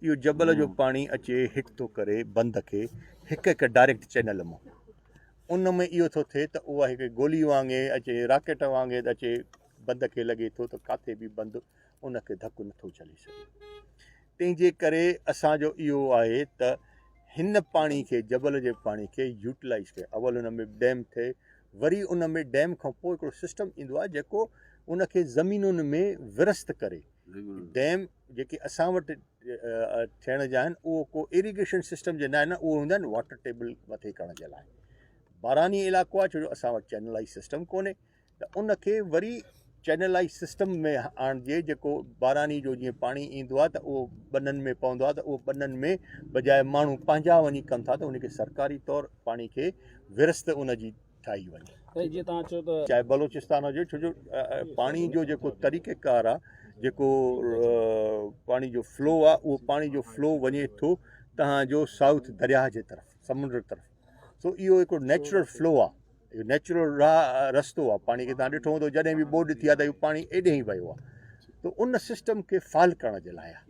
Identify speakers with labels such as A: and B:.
A: اهو جبل جو پاڻي اچي هٽ ٿو ڪري بند کي هڪ هڪ ڊائريڪٽ چينل مان ان ۾ اهو ٿو ٿئي ته اها هڪ گولي وانگي اچي راڪيٽ وانگي اچي بند کي لڳي ٿو ته ڪاٿي به بند ان کي ڌڪ نٿو چلي سگهي تنهن جي ڪري اسان جو اهو آهي ته هن پاڻي کي جبل جي پاڻي کي يوٽيلائز ڪري اول ان ۾ ڊيم ٿئي وري ان ۾ ڊيم کان پوء هڪڙو سسٽم ايندو آهي جيڪو ان کي زمينن ۾ ورست ڪري ڊيم جيڪي اسان وٽ ٿيڻ جا آهن اهو ڪو ايريگيشن سسٽم جي نه آهن اهو هوندا آهن واٽر ٽيبل مٿي ڪرڻ جي لاء باراني علائقو آهي ڇو جو اسان وٽ چينلائز سسٽم ڪونهي ته ان کي وري چينلائز سسٽم ۾ آڻجي جيڪو باراني جو جيئن پاڻي ايندو آهي ته اهو ٻنن ۾ پوندو آهي ته اهو ٻنن ۾ بجاء ماڻهو پنهنجا وڃي ڪن ٿا ته ان کي سرڪاري طور پاڻي کي ورست ان جي ٺاهي وڃي.
B: سائين جيئن توهان چيو ته.
A: چاهي بلوچستان هجي ڇو جو پاڻي جو جيڪو طريقه ڪار آ جيڪو پاڻي جو فلو آ اهو پاڻي جو فلو وڃي ٿو تهان جو سائوٿ درياهه جي طرف سمنڊ طرف سو اهو هڪڙو نيچرل فلو آ اهو نيچرل راهه رستو آ پاڻي کي تهان ڏٺو هوندو جڏهن به ٻوڏ ٿي آ ته اهو پاڻي ايڏي ئي ويو آ ته ان سسٽم کي فعال ڪرڻ جي لاء آ.